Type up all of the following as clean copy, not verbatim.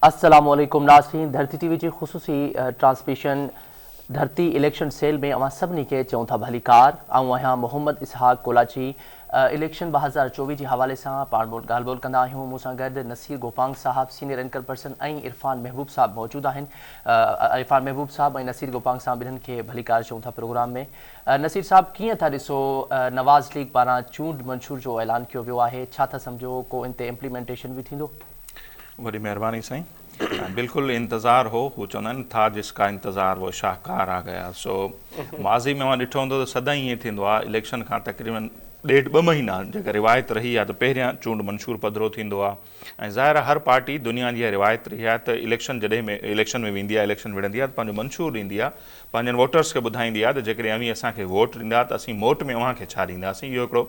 السلام عليڪم ناظرين ڌرتي ٽي وي جي خصوصي ٽرانسميشن ڌرتي اليڪشن سيل ۾ اوهان سڀني کي چئون ٿا ڀليڪار آئون آهيان محمد اسحاق ڪولاچي اليڪشن 2024 جي حوالي سان پاڻ ڳالهه ٻولهه ڪندا آهيون مون سان گڏ نصير گوپانگ صاحب سينيئر اينڪر پرسن ۽ عرفان محبوب صاحب موجود آهن عرفان محبوب صاحب ۽ نصير گوپانگ صاحب ٻنهن کي ڀليڪار چئون ٿا پروگرام ۾ نصير صاحب ڪيئن ٿا ڏسو نواز ليگ پاران چونڊ منشور جو اعلان ڪيو ويو آهي ڇا ٿا سمجهو ڪو ان تي امپليمينٽيشن به ٿيندو؟ وڏي مهرباني سائين بلڪل انتظار هو هو چوندا آهن ٿا جس ڪا انتظار وہ شاهڪار آ گيا سو ماضي ۾ اوهان ڏٺو هوندو ته سدائين ائين ٿيندو آهي اليڪشن کان تقريبن ڏيڍ ٻه مهينا جيڪا روايت رهي آهي ته پهريان چونڊ منشور پڌرو ٿيندو آهي ۽ ظاهر آهي هر پارٽي دنيا جي اها روايت رهي آهي ته اليڪشن جڏهن ۾ اليڪشن ۾ ويندي آهي اليڪشن وڙهندي آهي ته پنهنجو منشور ڏيندي آهي پنهنجن ووٽرس کي ٻڌائيندي آهي ته جيڪڏهن اوهين اسان کي ووٽ ڏيندا ته اسين موٽ ۾ اوهان کي ڇا ڏينداسين. اهو هڪڙو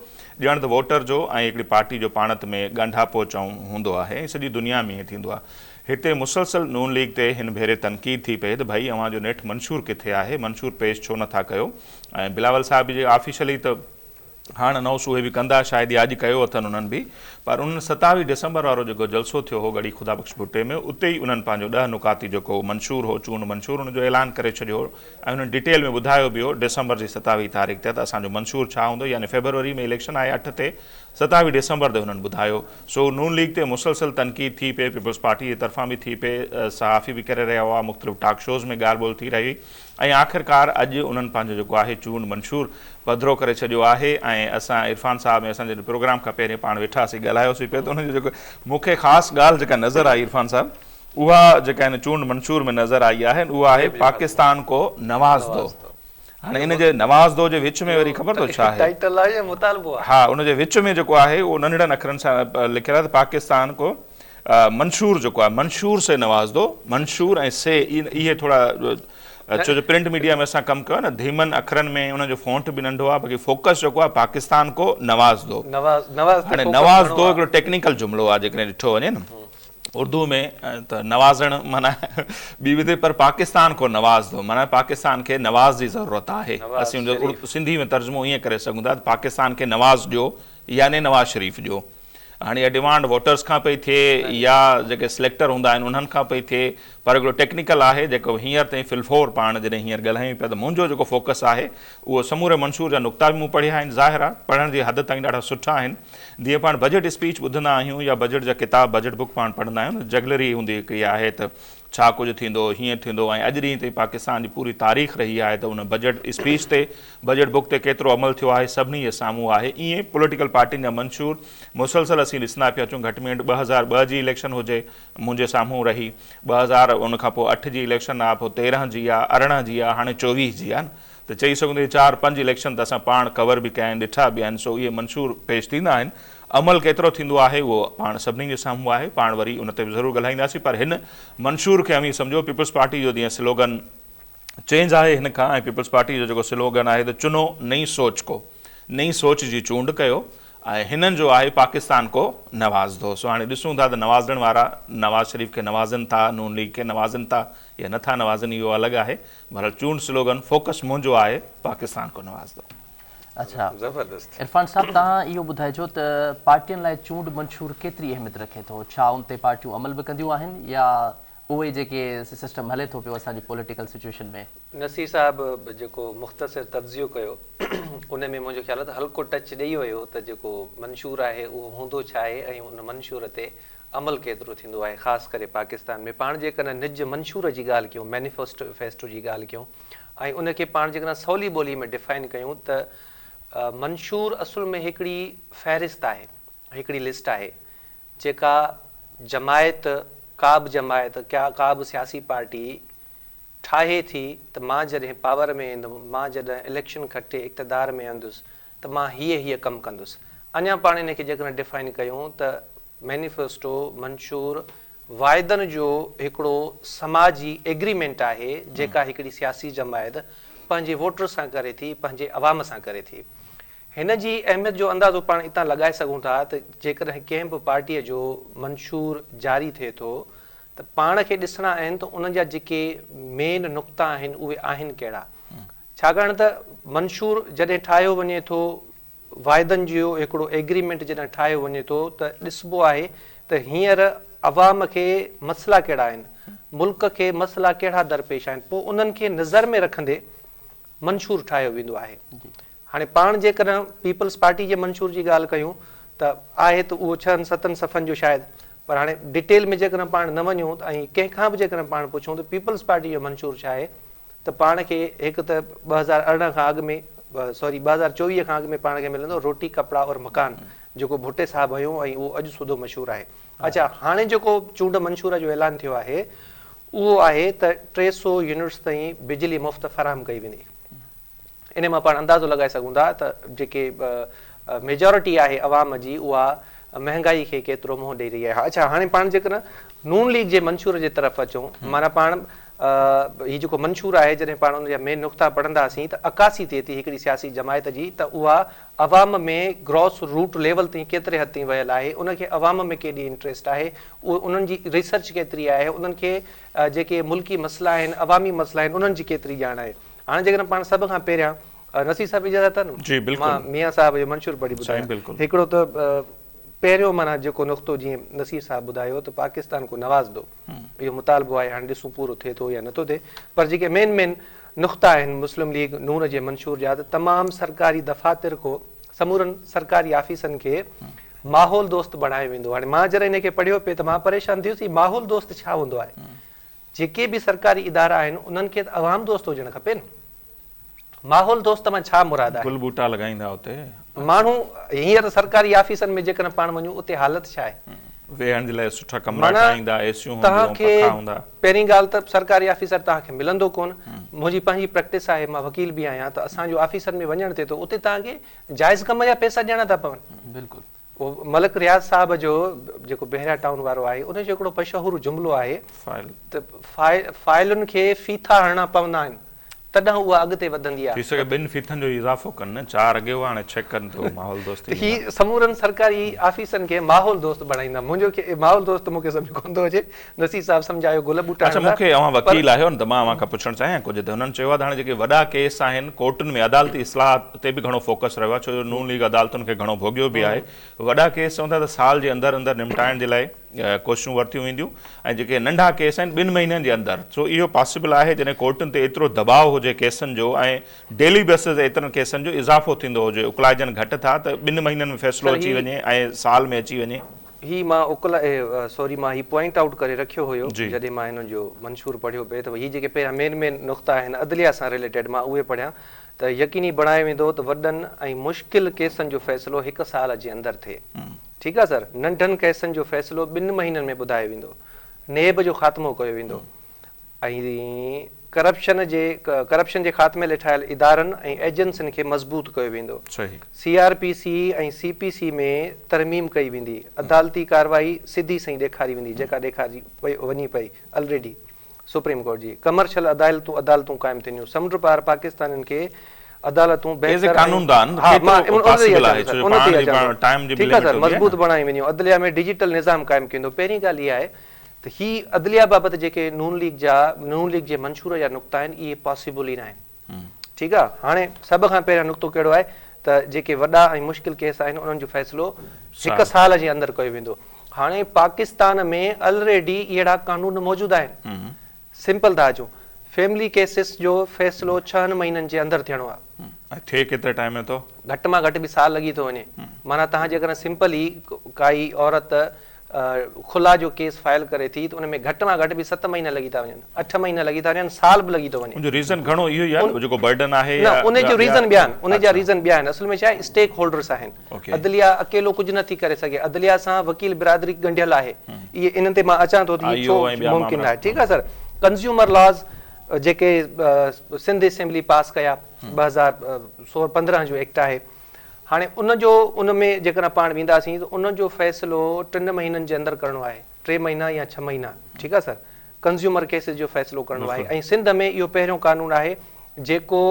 ڄڻ ته ووٽر جو ۽ هڪڙي پارٽي جو پاڻت ۾ ڳانڍاپو چئون هوندو آهي ۽ سڄي دنيا ۾ ائين ٿيندو آهي. هتي مسلسل نون ليگ تي هن ڀيري تنقيد ٿي پئي ته ڀئي اوهان جو نيٺ منشور ڪٿي آهي، منشور پيش ڇو نٿا ڪيو ۽ بلاول صاحب جي آفيشلي ته هاڻ انائونس اهي به ڪندا، شايد يا اڄ ڪيو اٿن انهن به، پر انهن 27 ڊسمبر وارو جيڪو جلسو ٿيو هو ڳڙهي خدا بخش ڀٽي ۾ اتي ئي انهن پنهنجو ڏهه نقاطي جيڪو منشور هو چونڊ منشور ان جو اعلان ڪري ڇڏيو هو ۽ انهن ڊيٽيل ۾ ٻڌايو به هو ڊسمبر جي 27 تاريخ تي ته اسان جو منشور ڇا هوندو يعني فيبروري ۾ اليڪشن آهي اٺ تي 27 ڊسمبر تي هنن ٻڌايو سو نون ليگ تي مسلسل تنقيد ٿي پئي پيپلز پارٽي جي طرفان به ٿي پئي صحافي به ڪري رهيا هئا مختلف ٽاڪ شوز ۾ ڳالهه ٻولهه ٿي رهي هئي ۽ آخرڪار اڄ انهن پنهنجو جيڪو آهي چونڊ منشور پڌرو ڪري ڇڏيو آهي ۽ اسان عرفان صاحب ۽ اسان جڏهن پروگرام کان پهرين پاڻ ويٺاسين ڳالهايوسين پئي ته انهن جو جيڪو مون کي خاص ڳالهه جيڪا نظر آئي عرفان صاحب اها جيڪا هن چونڊ منشور ۾ نظر آئي آهي اها آهي پاڪستان ڪو نواز دو هاڻي ان جي نواز دو جي وچ ۾ وري خبر اٿو ڇا آهي ٽائيٽل آهي يا مطالبو آهي ها ان جي وچ ۾ جيڪو آهي اهو ننڍڙن اکرن سان لکيل آهي ته پاڪستان ڪو منشور جيڪو آهي منشور سي نواز دو منشور ۽ سي اهي ٿورا ڇو جو پرنٽ ميڊيا ۾ اسان ڪم ڪيو آهي نه ڌيمن اکرن ۾ ان جو فونٽ به ننڍو آهي باقي فوڪس جيڪو آهي پاڪستان ڪو نواز دو نواز نواز هاڻي نواز دو هڪڙو ٽيڪنيڪل جملو آهي جيڪڏهن ڏٺو وڃي نه اردو ۾ ته نوازڻ معنيٰ ٻي به ٿئي پر پاڪستان ڪو نواز دو معنيٰ پاڪستان کي نواز جي ضرورت آهي اسين ان جو سنڌي ۾ ترجمو ائين ڪري سگهون ٿا ته پاڪستان کي نواز ڏيو يعني نواز شريف ڏيو. هاڻي اها ڊيمانڊ ووٽرز کان پئي ٿئي يا جيڪي سليڪٽر هوندا آهن انهن کان پئي ٿئي پر هڪڙو ٽيڪنيڪل آهي جيڪو هينئر تائين في الفور پاڻ جڏهن هينئر ڳالهايون پيا ته منهنجو جيڪو فوڪس آهي اهو سموري منشور جا نقطا به مون پڙهيا آهن ظاهر آهي پڙهڻ جي حد تائين ڏاڍا سٺا آهن جيئن پاڻ بجيٽ اسپيچ ٻڌندا آهيون يا بجيٽ جا ڪتاب بجيٽ بڪ پاڻ پڙهندا آهيون ته جگلري هوندي هڪڙي آهي ته ڇا ڪجهه ٿيندو، هيئن ٿيندو ۽ اڄ ڏينهن تائين پاڪستان جي پوري تاريخ رهي آهي ته ان بجيٽ اسپيچ تي، بجيٽ بڪ تي ڪيترو عمل ٿيو آهي سڀني جي سامهون آهي. ايئن پوليٽيڪل پارٽين جا منشور مسلسل اسين ڏسندا پيا اچون گهٽ ۾ گهٽ 2002 جي اليڪشن هجي منهنجي سامهون رهي، 2000 ان کان پوء اٺ جي اليڪشن آ، پوء 13 جي آ، 18 جي آ، هاڻي 24 جي آ نه ته چئي سگهون ٿا چار پنج اليڪشن ته اسان پاڻ ڪور به ڪيا آهن ڏٺا به آهن سو اهي منشور پيش ٿيندا آهن عمل ڪيترو ٿيندو آهي اهو پاڻ سڀني جي سامهون آهي پاڻ وري ان تي به ضرور ڳالهائينداسين پر هن منشور کي اوهين سمجهو پيپلز پارٽي جو جيئن سلوگن چينج آهي هن کان ۽ پيپلز پارٽي جو جيڪو سلوگن آهي ته چنو نئين سوچ ڪو نئين سوچ جي چونڊ ڪيو ۽ هنن جو آهي پاڪستان ڪو نواز دو سو هاڻي ڏسون ٿا ته نوازڻ وارا نواز شريف کي نوازن ٿا نون ليگ کي نوازن ٿا يا نٿا نوازن اهو الڳ آهي بھرحال چونڊ سلوگن فوڪس منهنجو آهي پاڪستان ڪو نواز دو. اڇا زبردست. عرفان صاحب توهان اهو ٻڌائجو ته پارٽين لاء چونڊ منشور ڪيتري اهميت رکي ٿو ڇا ان تي پارٽيون عمل به ڪنديون آهن يا اهو ئي جيڪي سسٽم هلي ٿو پيو اسان جي پوليٽيڪل سچوئيشن ۾. نصير صاحب جيڪو مختصر تجزيو ڪيو ان ۾ منهنجو خيال آهي ته هلڪو ٽچ ڏئي ويو ته جيڪو منشور آهي اهو هوندو ڇا آهي ۽ ان منشور تي عمل ڪيترو ٿيندو آهي خاص ڪري پاڪستان ۾ پاڻ جيڪڏهن نج منشور جي ڳالهه ڪيون مينيفيسٽو جي ڳالهه ڪيون ۽ ان کي پاڻ جيڪڏهن سولي ٻولي ۾ ڊفائن ڪيون ته منشور اصل ۾ هڪڙي فهرست آهي هڪڙي لسٽ آهي جيڪا جماعت ڪا به جماعت ڪا به سياسي پارٽي ٺاهي ٿي ته مان جڏهن پاور ۾ ايندم مان جڏهن اليڪشن کٽي اقتدار ۾ ايندس ته مان هيء هيء ڪم ڪندس. اڃا پاڻ ان کي جيڪڏهن ڊفائن ڪيون ته مينيفيسٽو، منشور، واعدن جو هڪڙو سماجي ايگريمينٽ آهي جيڪا هڪڙي سياسي جماعت پنهنجي ووٽر سان ڪري ٿي، پنهنجي عوام سان ڪري ٿي. هن جي اهميت جو اندازو پاڻ اتان لڳائي سگهون ٿا ته جيڪڏهن ڪنهن به پارٽيء جو منشور جاري ٿئي ٿو ته پاڻ کي ڏسڻا آهن ته انهن جا جيڪي مين نقطا آهن اهي آهن ڪهڙا. ڇاڪاڻ ته منشور جڏهن ٺاهيو وڃي ٿو، واعدن جو هڪڙو ايگريمينٽ جڏهن ٺاهيو وڃي ٿو ته ڏسبو آهي ته هينئر عوام کي مسئلا ڪهڙا آهن، ملڪ کي مسئلا ڪهڙا درپيش آهن، پوء انهن کي نظر ۾ رکندي منشور ٺاهيو ويندو آهي. هاڻي پاڻ جيڪڏهن پيپلز پارٽي جي منشور جي ڳالهه ڪيون ته آهي ته اهو ڇهن ستن صفحن جو شايد پر هاڻي ڊيٽيل ۾ جيڪڏهن پاڻ نه وڃون ۽ ڪنهن کان به جيڪڏهن پاڻ پڇون ته پيپلز پارٽي جو منشور ڇا آهي ته پاڻ کي هڪ ته 2018 کان اڳ ۾ سوري 2024 کان اڳ ۾ پاڻ کي ملندو روٽي ڪپڙا اور مڪان جيڪو ڀٽي صاحب هنيو ۽ اهو اڄ سوڌو مشهور آهي. اڇا هاڻي جيڪو چونڊ منشور جو اعلان ٿيو آهي اهو آهي ته 300 يونٽس تائين بجلي مفت فراهم ڪئي ويندي. انهي مان پاڻ اندازو لڳائي سگهون ٿا ته جيڪي ميجارٽي آهي عوام جي اها مهنگائي کي ڪيترو منهن ڏئي رهي آهي. اڇا هاڻي پاڻ جيڪڏهن نون ليگ جي منشور جي طرف اچون معنيٰ پاڻ هي جيڪو منشور آهي جڏهن پاڻ ان جا مين نقطا پڙهنداسين ته عڪاسي ٿئي ٿي هڪڙي سياسي جماعت جي ته اها عوام ۾ گراس روٽ ليول تائين ڪيتري حد تائين ويل آهي، ان کي عوام ۾ ڪيڏي انٽريسٽ آهي، اهو انهن جي ريسرچ ڪيتري آهي، انهن کي جيڪي ملڪي مسئلا آهن، عوامي مسئلا آهن، انهن جي ڪيتري ڄاڻ آهي. هاڻي جيڪڏهن پاڻ سڀ کان پهريان نصير صاحب اجازت آهي نه جي بلڪل مان ميان صاحب جو منشور پڙهي سائين ٻڌايان. بلڪل. هڪڙو ته پهريون معنيٰ جيڪو نقطو جيئن نصير صاحب ٻڌايو ته پاڪستان ڪو نواز دو اهو مطالبو آهي هاڻي ڏسون پورو ٿئي ٿو يا نٿو ٿئي پر جيڪي مين مين نقطا آهن مسلم ليگ نون جي منشور جا ته تمام سرڪاري دفاتر کو سمورن سرڪاري آفيسن کي ماحول دوست بڻايو ويندو. هاڻي مان جڏهن ان کي پڙهيو پئي ته مان پريشان ٿي ويس هي ماحول دوست ڇا هوندو آهي؟ جيڪي به سرڪاري ادارا آهن انهن کي ته عوام دوست هجڻ کپي نه. ماحول دوست مان ڇا مراد آهي؟ گل ٻوٽا لڳائيندا اتي. ماڻهو هينئر سرڪاري آفيسن ۾ جيڪڏهن پاڻ وڃون اتي حالت ڇا آهي؟ ويهڻ جي لاء سٺا ڪمرا معنيٰ ٺاهيندا، اي سيون توهان هونديون، کي پکا هوندا. پهرين ڳالهه ته سرڪاري آفيسر توهان کي ملندو ڪونه. منهنجي پنهنجي پريڪٽس آهي، مان وڪيل به آهيان ته اسان جو آفيسن ۾ وڃڻ ٿئي ٿو اتي توهان کي جائز ڪم جا پئسا ڏيڻا ٿا پون. بلڪل. اهو ملڪ رياض صاحب جو جيڪو بحريا ٽائون وارو آهي ان جو هڪڙو مشهور جملو آهي فائل. ته فائلن کي ڦيٿا هڻڻا پوندا آهن تڏهن اها اڳتي وڌندي آهي. ٿي سگهي ٻن ڦيٿن جو اضافو ڪن نه چار اڳي هئا هاڻي ڇهه ڪن ته ماحول دوست ٿي ته هي ويندا. سمورن سرڪاري آفيسن کي ماحول دوست بڻائيندا. منهنجو کي ماحول دوست مون کي سمجهه ڪونه ٿو اچي. نصير صاحب سمجهايو گل ٻوٽا اڇا هڻندا مون کي اوهان پر. وڪيل آهيو نه ته مان اوهان کان پڇڻ چاهيان ڪجهه ته هنن چيو آهي ته هاڻي جيڪي وڏا ڪيس آهن ڪورٽن ۾ عدالتي اصلاح تي به گهڻو فوڪس رهيو آهي ڇو جو نون ليگ عدالتن کي گهڻو ڀوڳيو به آهي وڏا ڪيس چون ٿا ته سال جي اندر اندر نمٽائڻ جي لاء ڪوششون ورتيون وينديون ۽ جيڪي ننڍا ڪيس آهن ٻن مهينن جي اندر سو اهو پاسيبل آهي جڏهن ڪورٽن تي ايترو دٻاء هجي ڪيسن جو ۽ ڊيلي بيسز تي ايترن ڪيسن جو اضافو ٿيندو هجي اڪلائجن گهٽ ٿا ته ٻن مهينن ۾ فيصلو سر اچي هي وڃي ۽ سال ۾ اچي وڃي. هي مان اڪلا سوري مان هي پوائنٽ آئوٽ ڪري رکيو هيو جي. جڏهن مان هنن جو منشور پڙهيو پئي ته هي جيڪي پهريان مين مين نقطا آهن عدليه سان رليٽيڊ مان اهي پڙهيان ته يقيني بڻايو ويندو ته وڏن ۽ مشڪل ڪيسن جو فيصلو هڪ سال جي اندر ٿئي ٺيڪ آ سر ننڍن ڪيسن جو فيصلو ٻن مهينن ۾ ٻڌايو ويندو نيب جو خاتمو ڪيو ويندو ۽ ڪرپشن جي ڪرپشن جي خاتمي لاء ٺاهيل ادارن ۽ ايجنسين کي مضبوط ڪيو ويندو سي آر پي سي ۽ سي پي سي ۾ ترميم ڪئي ويندي عدالتي ڪارروائي سڌي سئين ڏيکاري ويندي جيڪا ڏيکارجي وڃي پئي الريڊي سپريم ڪورٽ جي ڪمرشل عدالتون عدالتون قائم ٿينديون، سمنڊ پار پاڪستانين کي عدالتون ايز اي بهتر ۽ قانوندان ها مان ڪيترو ان تي ئي پاسيبل اچان آهي ٿو ڇو سر جو ان تي پاڻ ئي جي اچان پاڻ ٿو ٽائيم جي به ٺيڪ آهي لمٽ سر هوندي آهي مضبوط نه. بڻايون وينديون عدليه ۾ ڊجيٽل نظام قائم ڪيو ويندو پهرين ڳالهه اها آهي ته هي عدليه بابت جيڪي نون ليگ جا نون ليگ جي منشور جا نقطا آهن اهي پاسيبل ئي ناهن ٺيڪ آ هاڻي سڀ کان پهريان نقطو ڪهڙو آهي ته جيڪي وڏا ۽ مشڪل ڪيس آهن انهن جو فيصلو هڪ سال جي اندر ڪيو ويندو هاڻي پاڪستان ۾ الريڊي اهڙا قانون موجود آهن سمپل ٿا اچون فيملي ڪيسز جو فيصلو ڇهن مهينن جي اندر ٿيڻو آ. ۽ ٿئي ڪيتري ٽائيم ۾ ٿو؟ گهٽ مان گهٽ به سال لڳي ٿو وڃي معنيٰ توهان جيڪڏهن سمپل ئي ڪائي عورت خلع جو ڪيس فائل ڪري ٿي ته ان ۾ گهٽ مان گهٽ به ست مهينا لڳي ٿا وڃن، اٺ مهينا لڳي ٿا وڃن، سال به لڳي ٿو وڃي. ان جو ريزن گهڻو اهو ئي آهي نه جيڪو برڊن آهي نه يا ان جو ريزن ٻيا آهن، ان جا اڇا. ريزن ٻيا آهن، اصل ۾ ڇا آهي اسٽيڪ هولڊرس آهن، عدليه اڪيلو ڪجهه نه ٿي ڪري سگهي، عدليه سان وڪيل برادري ڳنڍيل آهي، اهي انهن تي مان اچان ٿو ته هي آئي ڇو او ۽ ٻيا ممڪن معاملا. ناهي، ٺيڪ آهي سر، ڪنزيومر لاز جيڪي سنڌ اسيمبلي پاس ڪيا 2015 جو ايڪٽ آهي، هاڻي ان جو ان ۾ جيڪڏهن پاڻ وينداسين ته ان جو فيصلو ٽن مهينن جي اندر ڪرڻو آهي، ٽي مهينا يا ڇهه مهينا، ٺيڪ آهي سر، ڪنزيومر ڪيسز جو فيصلو ڪرڻو آهي ۽ سنڌ ۾ اهو پهريون قانون آهي جيڪو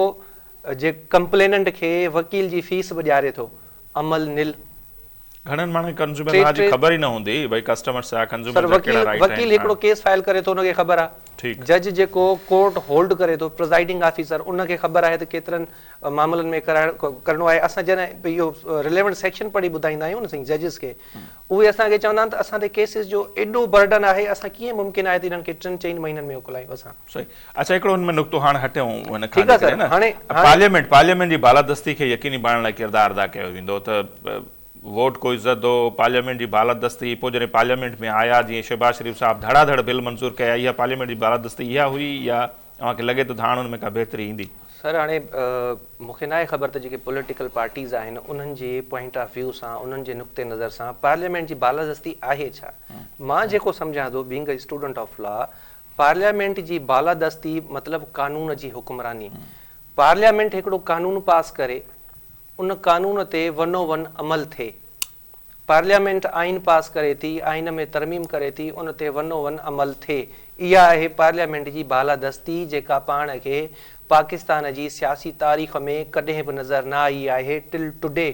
جي ڪمپليننٽ کي وڪيل جي فيس به ڏياري ٿو، عمل نل. گهڻن ماڻهن کي ڪنزيومر لا جي خبر ئي نه هوندي ڀئي ڪسٽمرس جا سر ڪنزيومر جا وڪيل ڪهڙا رائيٽ آهن. وڪيل هڪڙو ڪيس فائل ڪري ٿو ان کي خبر آهي. جج جيڪو ڪورٽ هولڊ ڪري ٿو پرزائيڊنگ آفيسر ان کي خبر آهي ته ڪيترن معاملن ۾ ڪرائڻ ڪرڻو آهي اسان جڏهن اهو رليونٽ سيڪشن پڙهي ٻڌائيندا آهيون نه سائين ججز کي اهي اسان کي چوندا آهن ته اسان تي ڪيسز جو ايڏو برڊن آهي اسان ڪيئن ممڪن آهي ته انهن کي ٽن چئن مهينن ۾ اڪلايون اسان. صحيح اڇا هڪڙو ان ۾ نقطو هاڻ هٽيون ان کان جيڪڏهن نه پارليامينٽ پارليامينٽ جي بالادستي کي يقيني بڻائڻ لاء ڪردار ادا ڪيو ويندو ته ووٽ ڪو عزت دو پارليامينٽ جي بالادستي پوء جڏهن پارليامينٽ ۾ آيا جيئن شهباز شريف صاحب ڌڙا ڌڙ بل منظور ڪيا اها پارليامينٽ جي بالادستي اها هئي يا اوهان کي لڳي ٿو ته هاڻ ان ۾ ڪا بهتري ايندي؟ سر هاڻي مون کي ناهي خبر ته جيڪي پوليٽيڪل پارٽيز آهن انهن جي پوائنٽ آف ويو سان انهن جي نقطي نظر سان پارليامينٽ جي بالادستي آهي ڇا؟ مان جيڪو سمجهان ٿو being a student of law parliament جي بالادستي مطلب قانون جي حڪمراني پارليامينٽ هڪڙو قانون پاس ڪري ان قانون تي ون او ون عمل ٿئي پارليامينٽ آئين پاس ڪري ٿي، آئين ۾ ترميم ڪري ٿي، ان تي ون او ون عمل ٿئي. اها آهي پارليامينٽ جي بالادستي جيڪا پاڻ کي پاڪستان جي سياسي تاريخ ۾ ڪڏهن به نظر نه آئي آهي ٽل ٽوڊي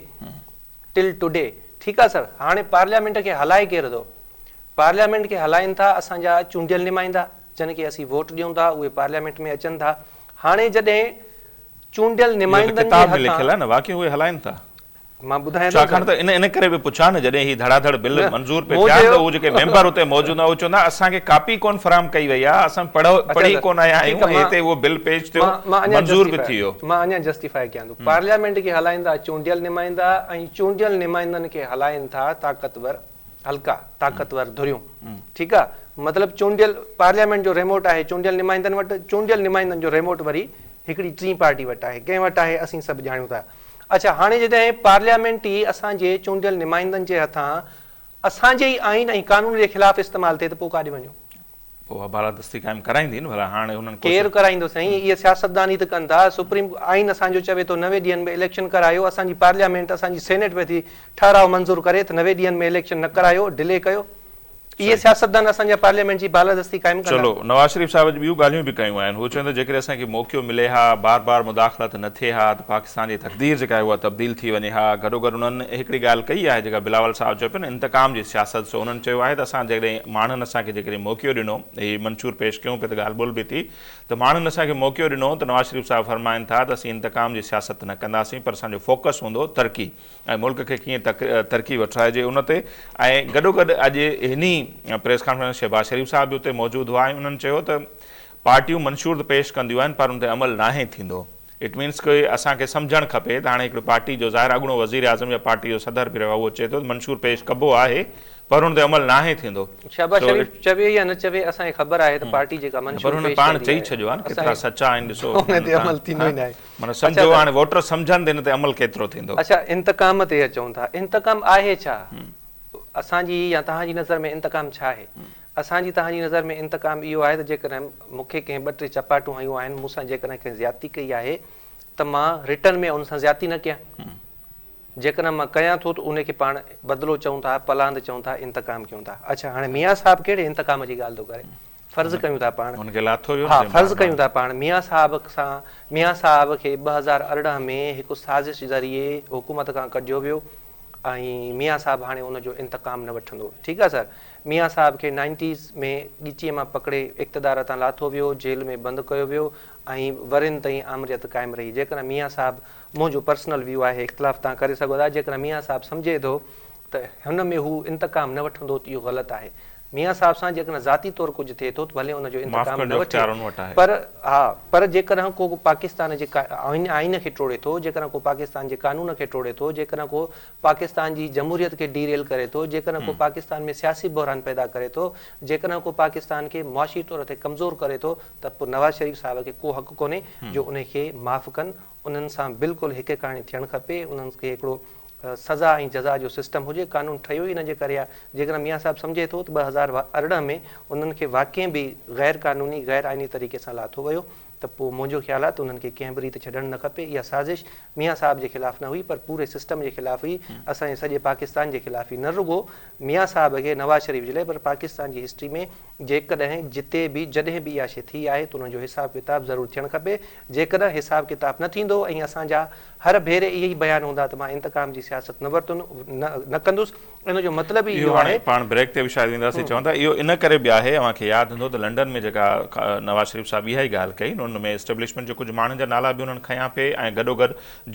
Till Today ٺيڪ آهي سر هاڻي پارليامينٽ کي هلائي ڪير ٿو؟ پارليامينٽ کي هلائين ٿا اسان جا چونڊيل نمائندا جن کي اسين ووٽ ڏيون ٿا اهي پارليامينٽ ۾ اچن ٿا هاڻي جڏهن چونڊيل اهو ته نمائندن جي ڪتاب ۾ هٿان لکيل آهي نه واقعي اهي هلائين ٿا. مان ٻڌايان ٿو ڇاڪاڻ ته ان ان ڪري به پڇان نه جڏهن هي ڌڙا ڌڙ بل نه منظور پئي مون ٿيا ته چيو اهي جيڪي ميمبر اتي موجود هئا اهي چوندا اسان کي ڪاپي ڪونه فراهم ڪئي وئي آهي اسان پڙهو اچا پڙهي سر ڪونه آيا ٺيڪ آهيون آهي ۽ مان هتي اهو بل پيش ٿيو مان مان اڃا منظور به جسٽيفائي ٿي ويو. مان اڃا جسٽيفائي ڪيان ٿو پارليامينٽ کي هلائين ٿا چونڊيل نمائندا ۽ چونڊيل نمائندن کي هلائين ٿا طاقتور حلقا طاقتور ڌريون ٺيڪ آهي مطلب چونڊيل پارليامينٽ جو ريموٽ آهي چونڊيل نمائندن وٽ چونڊيل نمائندن جو ريموٽ وري هڪڙي ٽين پارٽي وٽ آهي ڪنهن وٽ آهي اسين سڀ ڄاڻيون ٿا اڇا هاڻي جڏهن پارليامينٽ ئي اسان جي چونڊيل نمائندن جي هٿان اسان جي ئي آئين ۽ قانون جي خلاف استعمال ٿئي ته پوء ڪاڏي وڃون؟ پوء اها بالادستي قائم ڪرائيندي نه ڀلا هاڻي انهن ڪير ڪوشش. ڪرائيندو سائين اهي سياستدان ئي ته ڪن ٿا سپريم آئين اسان جو چوي ٿو 90 ڏينهن ۾ اليڪشن ڪرايو اسان جي پارليامينٽ اسان جي سينيٽ به ٿي ٺهراء منظور ڪري ته 90 ڏينهن ۾ اليڪشن نه ڪرايو ڊلي ڪيو اهي صحيح. سياستدان اسان جا پارليامينٽ جي بالادستي قائم ڪندا. چلو نواز شريف صاحب اڄ ٻيون ڳالهيون به ڪيون آهن هو چون ٿا جيڪڏهن اسان کي موقعو ملي ها بار بار مداخلت نه ٿئي ها ته پاڪستان جي تقدير جيڪا آهي اها تبديل ٿي وڃي ها گڏوگڏ انهن هڪڙي ڳالهه ڪئي آهي جيڪا بلاول صاحب چيو پيو نه انتقام جي سياست سو انهن چيو آهي ته اسان جيڪڏهن ماڻهن اسان کي جيڪڏهن موقعو ڏنو هي منشور پيش ڪيون پيا ته ڳالهه ٻولهه به ٿي ته ماڻهن اسان کي موقعو ڏنو ته نواز شريف صاحب فرمائن ٿا ته اسين انتقام جي سياست نه ڪنداسين پر اسان جو فوڪس هوندو ترقي ۽ ملڪ کي ڪيئن ترقي وٺرائجي ان تي ۽ گڏوگڏ اڄ انهي پريس ڪانفرنس شهباز شريف صاحب به اتي موجود هئا ۽ انهن چيو ته پارٽيون منشور ته پيش ڪنديون آهن پر ان تي عمل ناهي ٿيندو it means ڪي اسان کي سمجهڻ کپي ته هاڻي هڪڙي پارٽي جو ظاهر اڳوڻو وزير اعظم يا پارٽي جو صدر به رهيو آهي اهو چئي ٿو ته منشور پيش ڪبو آهي پر ان تي عمل ناهي ٿيندو شهباز شريف چوي يا نه چوي اسان کي خبر آهي ته پارٽي جيڪا منشور پر هن پيش پاڻ ڪندي چئي آهي ڇڏيو آهي نه ڪيترا سچا آهن ڏسو ان تي عمل ٿيندو ئي ناهي معنيٰ سمجهو هاڻي ووٽر سمجهن ته ان تي عمل ڪيترو ٿيندو. اڇا انتقام تي اچون ٿا انتقام آهي ڇا؟ اسان جي يا توهان جي نظر ۾ انتقام ڇا آهي؟ اسان جي توهان جي نظر ۾ انتقام اهو آهي ته جيڪڏهن مون کي ڪنهن ٻه ٽي چپاٽون هنيون آهن مون سان جيڪڏهن ڪنهن زيادتي ڪئي آهي ته مان رٽرن ۾ ان سان زيادتي نه ڪيان جيڪڏهن مان ڪيان ٿو ته ان کي پاڻ بدلو چئون ٿا پلاند چئون ٿا انتقام ڪيون ٿا اڇا هاڻي ميان صاحب ڪهڙي انتقام جي ڳالهه ٿو ڪري؟ فرض ڪيون ٿا پاڻ ان کي لاٿو ويو ها فرض ڪيون ٿا پاڻ ميان صاحب سان ميان صاحب کي 2018 ۾ هڪ سازش ذريعي حڪومت کان ڪڍيو ويو ۽ ميان صاحب هاڻي ان جو انتقام نه وٺندو ٺيڪ آ سر ميان صاحب کي نائنٽيز ۾ ڳچيء مان پڪڙي اقتدار تان لاٿو ويو جيل ۾ بند ڪيو ويو ۽ ورهين تائين آمريت قائم رهي جيڪڏهن ميان صاحب منهنجو پرسنل ويو آهي اختلاف تان ڪري سگهو ٿا جيڪڏهن ميان صاحب سمجهي ٿو ته هن ۾ هو انتقام نه وٺندو ته اهو غلط آهي. ميان صاحب سان جيڪڏهن ذاتي طور ڪجهه ٿئي ٿو ته ڀلي ان جو معاف انتقام ڪرڻ نه جو وٺي اختيار ان وٽ آهي. پر ها پر جيڪڏهن ڪو پاڪستان جي آئين کي ٽوڙي ٿو، جيڪڏهن ڪو پاڪستان جي قانون کي ٽوڙي ٿو، جيڪڏهن ڪو پاڪستان جي جمهوريت کي ڊي ريل ڪري ٿو، جيڪڏهن ڪو پاڪستان ۾ سياسي بحران پيدا ڪري ٿو، جيڪڏهن ڪو پاڪستان کي معاشي طور تي ڪمزور ڪري ٿو ته پوء نواز شريف صاحب کي ڪو حق ڪونهي جو انهي کي معاف ڪن. انهن سان بلڪل هڪ هڪاڻي ٿيڻ کپي، انهن کي هڪڙو سزا ۽ جزا جو سسٽم هجي، قانون ٺهيو ئي ان جي ڪري آهي، جيڪڏهن ميان صاحب سمجهي ٿو ته 2018 ۾ انهن کي واقعي به غير قانوني غير آئيني طريقي سان لاٿو ويو ته پوء منهنجو خيال آهي ته انهن کي ڪنهن به ريت ڇڏڻ نه کپي، اها سازش ميان صاحب جي خلاف نه هئي پر پوري سسٽم جي خلاف هئي، اسان جي سڄي پاڪستان جي خلاف هئي، نه رڳو ميان صاحب کي نواز شريف جي لاء پر پاڪستان جي هسٽري ۾ جيڪڏهن جتي به جڏهن به اها شيء ٿي آهي ته ان جو حساب ڪتاب ضرور ٿيڻ کپي. جيڪڏهن حساب ڪتاب نه ٿيندو ۽ اسان جا هر ڀيري اهي ئي بيان هوندا ته مان انتقام جي سياست نه ورتن نه ڪندس ان جو مطلب ئي اهو اهو هاڻي آهي. پاڻ بريڪ تي به شايد وينداسين چون ٿا اهو ان ڪري به آهي اوهان کي ياد هوندو ته لنڊن ۾ جيڪا نواز شريف صاحب اها ئي ڳالهه ڪئي ان ۾ اسٽيبلشمينٽ جي ڪجهه ماڻهن جا نالا به انهن کنيا پئي ۽ گڏوگڏ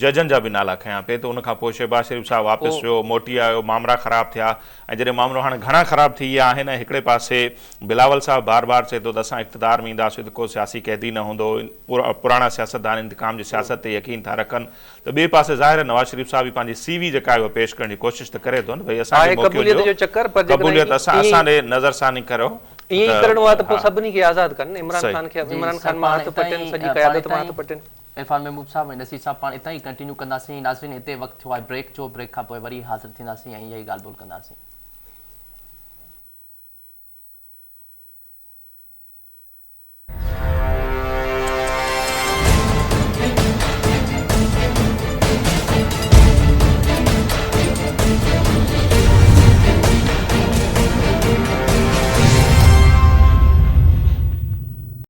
ججن جا به نالا کنيا پئي ته ان کان پوء شهباز شريف صاحب واپس ويو موٽي آيو مامرا خراب ٿيا ۽ جڏهن مامرو هاڻي گهڻا خراب ٿي ويا آهن ۽ هڪڙي پاسي بلاول صاحب بار بار چئي ٿو ته اسان اقتدار ۾ اينداسين ته ڪو سياسي قيدي نه هوندو، پراڻا سياستدان انتقام جي سياست تي يقين ٿا رکن ته ٻئي پاسي ظاهر آهي نواز شريف صاحب به پنهنجي سي وي جيڪا آهي اها پيش ڪرڻ جي ڪوشش ته ڪري ٿو نه ڀئي اسان کي آهي موقعو قبوليت ڏيو جو چڪر پر جيڪڏهن قبوليت اسان ائين اسان ڏي نظر ثاني ڪريو ائين ئي ته ڪرڻو آهي ته پوء ها سڀني کي آزاد ڪن عمران صحيح. خان کي جي عمران سر خان مان پاڻ هٿ اتان پٽين ئي سڄي پاڻ قيادت اتان مان ئي هٿ پٽين. عرفان محمود صاحب ۽ نصير صاحب پاڻ اتان ئي ڪنٽينيو ڪنداسين ناظرين هتي وقت ٿيو آهي بريڪ جو بريڪ کان پوء وري حاضر ٿينداسين ۽ اها ئي ڳالهه ٻولهه ڪنداسين.